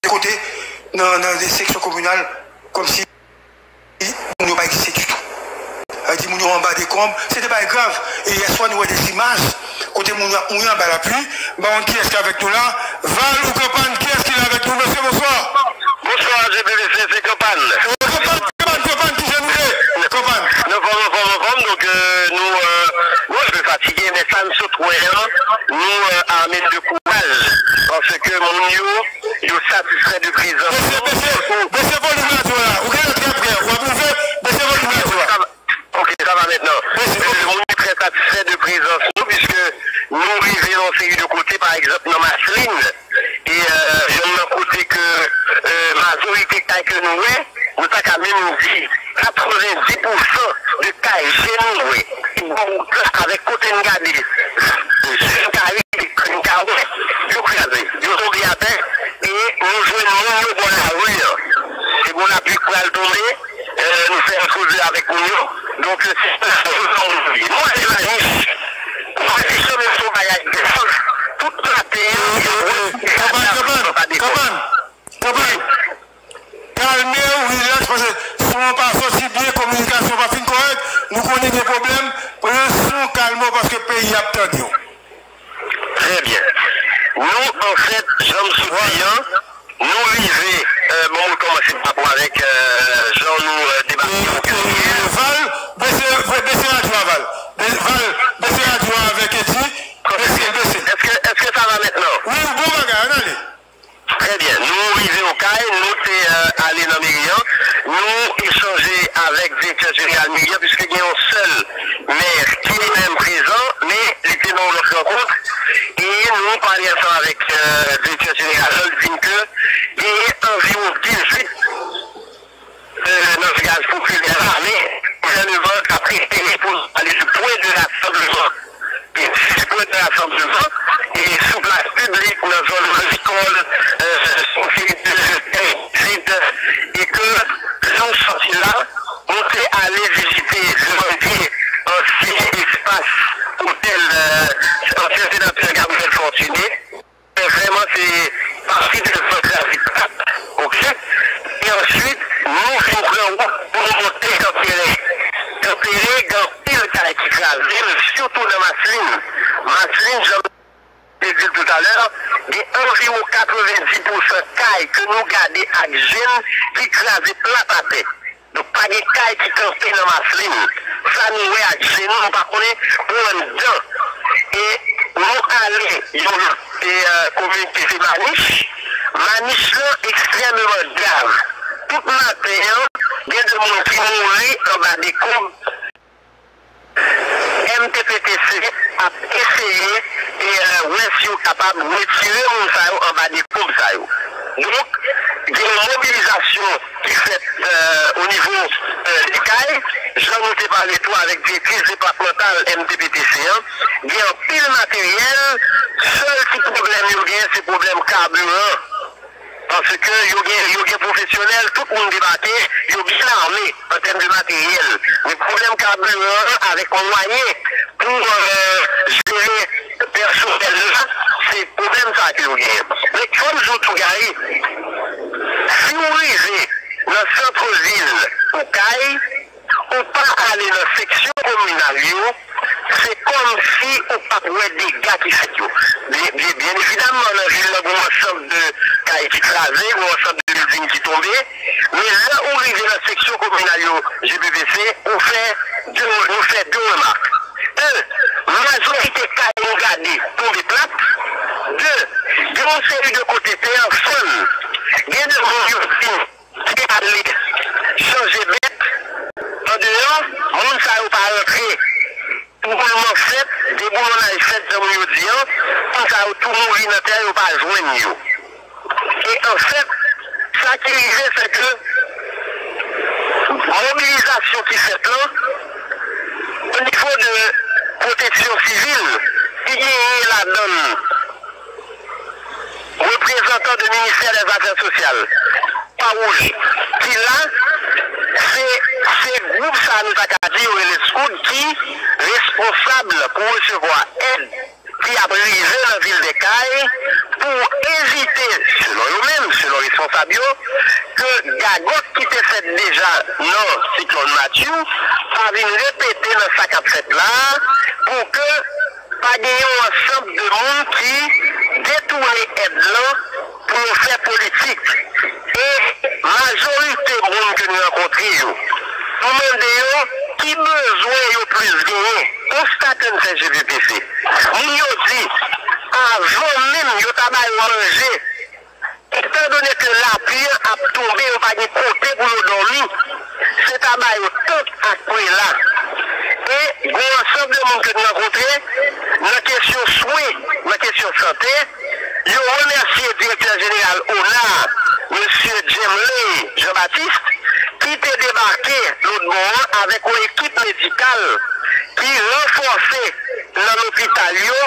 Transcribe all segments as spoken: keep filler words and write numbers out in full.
de kote nan, nan de seksyon kominal, kòmsi moun yo pa egziste ditou. Sa vle di moun yo anba dekonb, se de bagay grav. E yè swa nou wè de imaj kote moun yo ap mouri anba lapli. M pa konn kiyès ki avèk nou la. Val ou Kanpan, kiyès ki la avèk nou, mesye, bonswa? Bonswa, G P V C, se Kanpan. Kanpan, Kanpan, Kanpan, kijan nou ye? Kanpan. Anfòm, anfòm, anfòm. Donk, euh, nou, euh, nou enpe fatige, men sa n sot wè an, nou, euh, ame n de kouraj. Paske moun yo, yo satisfè de prezans nou. Bese, bese, bese volim radyo a. Ou genlè trè prè. W ap rive, bese volim radyo a. Ok, ça va maintenant. Bese, ok. Euh, moun yo trè satisfè de prezans nou, piske nou rive nan yon seri de kote, pa egzanp, nan Maslin, e, euh, youn nan kote ke, euh, majorite kay ke nou wè, nou ta ka menm di katrevendis pousan de kay je nou wè, ki bò wout la avèk kote n gade, je n ka rive, n ka wè, yo kraze, yo tonbe atè, e nou jwenn moun yo bò lari an. Se bon, lapli k pral tonbe, euh, nou fè yon koze avèk moun yo. Donk, euh, se sa nou ye. Nou wè se manif. Nou wè se chanm yon bagay de fòs. Tout maten an, yo wè, Kanpan, Kanpan, Kanpan, Kanpan. Kalme w, rilaks, paske son an pa soti byen, kominikasyon pa fin kòrèk, nou konnen gen pwoblèm, pran son, kalme w, paske peyi ap tande w. Trè byen. Nou, anfèt, jan m sot di an, nou rive, euh, bon, mwen kòmanse pa rapò avèk, euh, jan nou, euh, debake. E, e, Val, bese, bese radyo a, Val. Be-, Val, bese radyo a avèk Edi. Bese, bese. Èske, èske sa va mentnan? Wi, bon bagay, ann ale. Trè byen. Nou rive Okay, nou te, euh, ale nan meri an, nou echanje avèk direktè jeneral meri an, piske gen yon sèl mè ki li menm prezan, men li te nan yon lòt rankont, e nou pale ansanm avèk, euh, direktè jeneral lan, li di n ke genyen anviwon dizuit euh, nan vilaj popilè la, men gouvènman an t ap eseye pou nou pale de pwen de rasanbleman. E di pwen de rasanbleman, e sou plas piblik, nan zòn lekòl, euh, sou seri de tè etid, e ke lè nou sòti la, nou te ale vizite Grandye, ansyen espas otèl, euh, ansyen senatè Gabriel Fortuné. Vrèman, se pati de zòn travik la, oke? E answit, nou vin pran wout pou nou monte Kanperen. Kanperen, gen anpil kay ki kraze, sitou nan Maslin. Maslin, jan m te di l toutalè, gen anviwon katrevendis pousan kay ke nou gade ak je n ki kraze plat atè. Donk, pa gen kay ki kanpe nan Maslin. Sa nou wè ak je n, nou pa konnen pou anndan. E nou ale yon lòt, e, euh, komin ki se Manich. Manich lan ekstrèmman grav. Tout maten an, gen de moun ki mouri anba dekonb. M T P T C ap eseye, e, euh, wè si yo kapab retire moun sa yo anba dekonb sa yo. Donk, gen yon mobilizasyon ki fèt, euh, o nivo, euh, de kay, jan nou te pale tou avèk direktris depatmantal M T P T C an, gen anpil materyèl, sèl ti pwoblèm yo genyen, se pwoblèm kabiran. Paske yo gen, yo gen pwofesyonèl, tout moun debake, yo byen ame an tèm de materyèl. Men pwoblèm kabiran an avèk mwayen pou, euh, jere pèsonèl la, se pwoblèm sa ke yo genyen. Men fò m di w tou, Gary, si w rive nan sant vil Okay, ou pa ale nan seksyon kominal yo, se kòmsi ou p ap wè dega ki fèt yo. Byen, byen, byen evidamman, nan vil la, gen yon ansanm de kay ki kraze, gen yon ansanm de bilding ki tonbe, men lè ou rive nan seksyon kominal yo, G P V C, ou fè de, nou fè de remak. En, majorite kay nou gade tonbe plat. De, gen yon seri de kote tè an fann. Gen de moun yo di ki ale chanje bèt andeyò, moun sa yo pa rantre. Touboulman fèt, deboulonnay fèt, jan moun yo di an, moun sa yo tou mouri nan tè, yo pa jwenn yo. E anfèt, sa ki rive, se ke mobilizasyon ki fèt lan, o nivo de pwoteksyon sivil, ki genyen ladan l reprezantan de ministè dè zafè sosyal, Kwa Wouj, ki la, se, se gwoup sa a, nou ta ka di, yo rele Scout, ki responsab pou resevwa èd ki ap rive nan vil de Kay pou evite, selon yo menm, selon responsab yo ke gagòt ki te fèt deja nan siklòn Matthew pa vin repete nan sa k ap fèt la a, pou ke pa gen yon ansanm de moun ki detounen èd lan pou yo fè politik. E majorite moun ke n rankontre yo, nou mande yo ki bezwen yo plis genyen. Konsta ke n fè G V P C, moun yo di, avan menm yo ta ba yo manje, etandone ke lapli an ap tonbe, yo pa gen kote pou yo dòmi, se ta ba yo tant ak prela. E gen yon ansanm de moun ke n rankontre nan kesyon swen, nan kesyon sante, yo remèsye direktè jeneral ona, mesye Jemley Jean Baptiste, ki te debake lòt bò an avèk yon ekip medikal ki ranfòse nan lopital yo,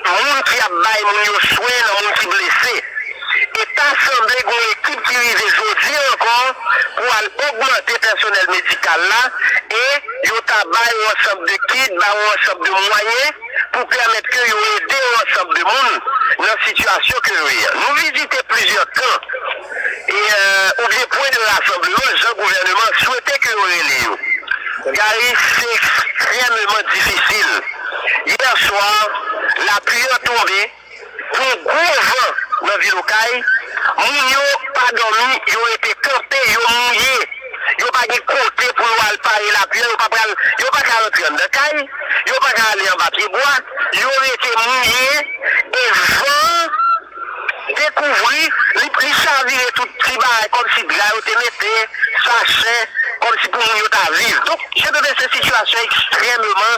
moun ki ap bay moun yo swen nan moun ki blese. E ta sanble gen yon ekip ki rive jodi a ankò pou al ogmante pèsonèl medikal la, e yo ta bay yon ansanm de kit, bay yon ansanm de mwayen pou pèmèt ke yo ede yon ansanm de moun nan sitiyasyon ke yo ye a. Nou vizite plizyè kan e, euh, oubyen pwen de rasanbleman, jan gouvèneman swete ke yo rele yo. Gary, se ekstrèmeman difisil. Yè swa, lapli an tonbe, gen gwo van nan vil Okay, moun yo pa dòmi, yo rete kanpe, yo mouye. Yo pa gen kote pou yo al pare lapli an, yo pa pral, yo pa ka rantre anndan kay, yo pa ka ale anba pyebwa, yo rete mouye, e van an dekouvri, li, li chavire tout ti bagay, kòmsi dra yo te mete, sachè, kòmsi pou moun yo ta viv. Donk, G P P C, sitiyasyon ekstrèmeman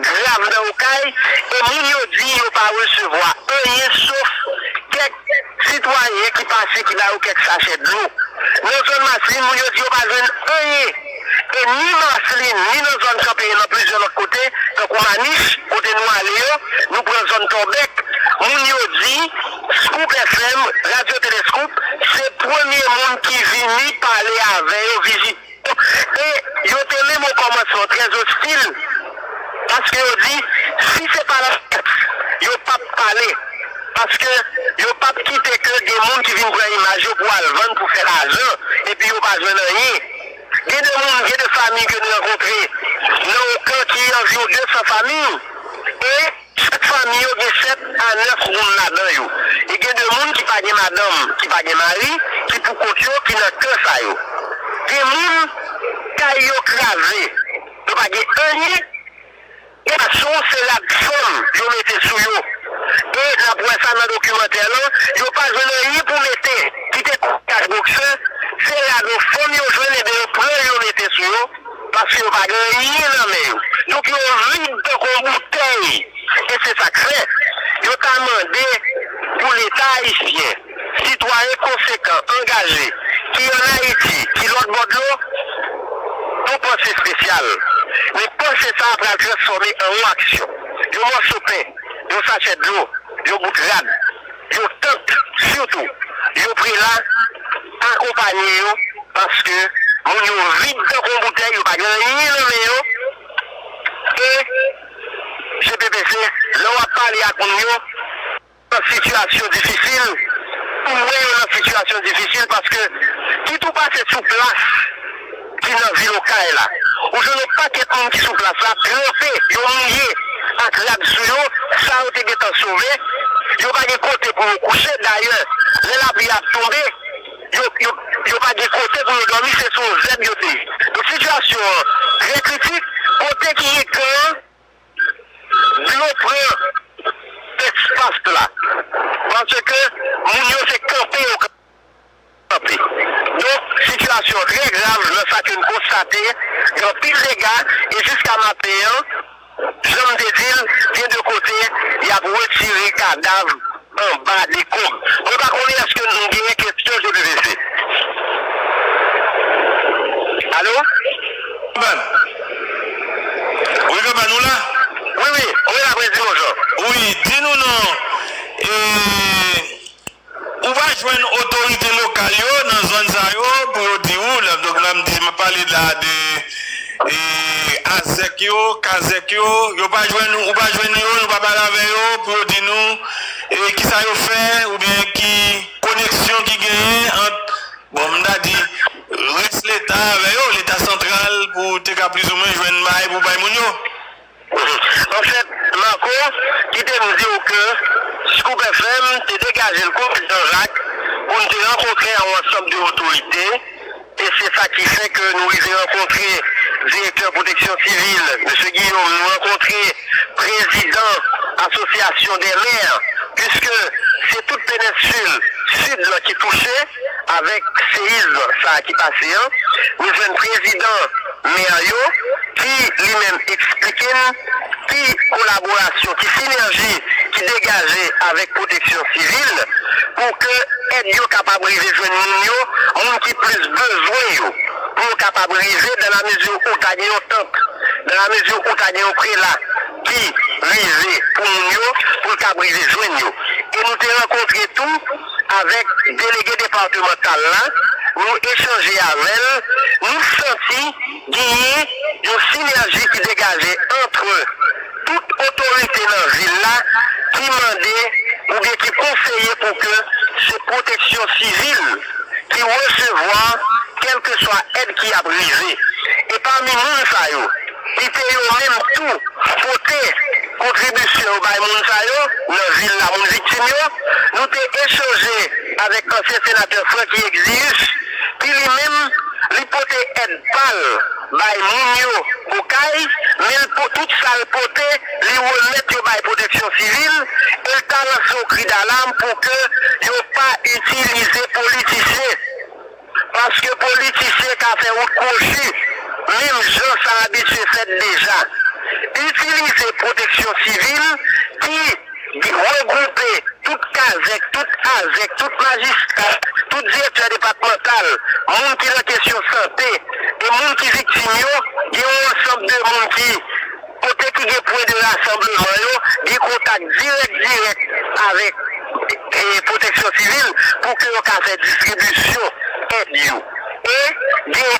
grav nan Okay, e moun yo di yo pa resevwa anyen sof kèk sitwayen ki pase, ki ba yo kèk sachè dlo. Nan zòn Maslin, moun yo di yo pa jwenn anyen. E ni Maslin, ni nan zòn Kanperen, nan plizyè lòt kote, tankou Manich, kote nou ale yo, nou pran zòn Tòbèk, moun yo di, Scoop F M, Radyo Telescoop, se premye moun ki vini pale avè yo, vizite yo. E yo te menm o kòmansman trè ostil, paske yo di, si se pa lapolis, yo p ap pale. Paske yo p ap kite ke gen moun ki vin pran imaj yo pou al vann, pou fè lajan, epi yo pa jwenn anyen. Gen de moun, gen de fanmi ke n rankontre nan yon kan ki anviwon de san fanmi, e chak fanmi yo gen sèt a nèf moun ladan yo. E gen de moun ki pa gen madanm, ki pa gen mari, ki pou kont yo, ki nan kan sa yo. Gen moun, kay yo kraze, yo pa gen anyen. Gason, se rad fanm yo mete sou yo. E n ap wè sa nan dokimantè lan, yo pa jwenn anyen pou mete. Kite koukaj boksè, se rad yon fanm yo jwenn, ebyen yo pran l, yo mete sou yo, paske yo pa gen anyen nan men yo. Donk yo vid tankou yon boutèy. E se sa k fè, yo ta mande pou Leta ayisyen, sitwayen konsekan, angaje, ki ann Ayiti, ki lòt bò dlo, yon panse espesyal. Men panse sa a pral transfòme an yon aksyon. Yon mòso pen, yon sachè dlo, yon bout rad, yon tant, sitou, yon prela, akonpanye yo, paske moun yo vid tankou yon boutèy, yo pa gen anyen nan men yo. E G P P C, lè w ap pale ak moun yo, nan sitiyasyon difisil, ou wè yo nan sitiyasyon difisil, paske kit ou pase sou plas ki nan vil Okay la, ou jwenn yon pakèt moun ki sou plas la, tranpe, yo mouye, ak rad sou yo, sa yo te gentan sove, yo pa gen kote pou yo kouche. Dayè, lè lapli ap tonbe, yo, yo, yo pa gen kote pou yo dòmi, se sou zèb yo te ye. Donk, sitiyasyon an trè kritik, kote ki gen kan an, dlo pran espas la, paske moun yo se kanpe yo kanpe. Donk, sitiyasyon an trè grav nan sa ke n konstate, gen anpil dega, e jiska maten an, jan m te di l, gen de kote, y ap retire kadav anba dekonb. Mwen pa konnen èske nou genyen kesyon G P V C. Alo? Ban. Wi, Ban, ou la? Wi, wi, mwen la, Prezidan Jean. Wi, di nou non. E, ou pa jwenn otorite lokal yo nan zòn sa yo pou yo di ou, la, donk, la, m di, m ap pale la de, e, azèk yo, kazèk yo, yo pa jwenn, ou pa jwenn yo, nou pa pale avè yo pou yo di nou, e, kisa yo fè, oubyen ki koneksyon ki genyen ant plizoumwen jwenn bagay pou bay moun yo. Anfèt, Marco, kite m di w ke Scoop F M te degaje l kòm Jean Jacques pou n te rankontre a yon ansanm de otorite, e se sa ki fè ke nou rive rankontre direktè pwoteksyon sivil, mesye Guillaume, nou rankontre prezidan asosyasyon dè mè, piske se tout penensil sid lan ki touche avèk seyizm sa a ki pase an. Nou jwenn prezidan mè yo ki li menm eksplike n ki kolaborasyon, ki sinèji ki degaje avèk pwoteksyon sivil pou ke èd yo kapab rive jwenn moun yo, moun ki plis bezwen yo, pou yo kapab rive dans la mesure où ta gen yon tant, dans la mesure où ta gen yon prela ki rive pou moun yo, pou l kab rive jwenn yo. E nou te rankontre tou avèk delege depatmantal la, nou echanje avè l, nou santi genyen yon sinèji ki degaje ant tout otorite nan vil la ki mande oubyen ki konseye pou ke se pwoteksyon sivil ki resevwa kèlkeswa èd ki ap rive. E pami moun sa yo, ki te yo menm tou pote kontribisyon yo bay moun sa yo nan vil la, moun viktim yo, nou te echanje avèk ansyen senatè Francky Exius, ki li menm, li pote èd pa l bay moun yo Okay, men l po-, tout sa l pote, li remèt yo bay pwoteksyon sivil, e l ta lanse yon kri dalam pou ke yo pa itilize politisyen. Paske politisyen ka fè wout kwochi, menm jan sa abitye fèt deja. Itilize pwoteksyon sivil ki regwoupe tout kazèk, tout azèk, tout majistra, tout direktè depatmantal, moun ki nan kesyon sante, e moun ki viktim yo, gen yon ansanm de moun ki, kote ki gen pwen de rasanbleman yo, gen kontak dirèk, dirèk avèk, e, pwoteksyon sivil pou ke yo ka fè distribisyon èd yo. E gen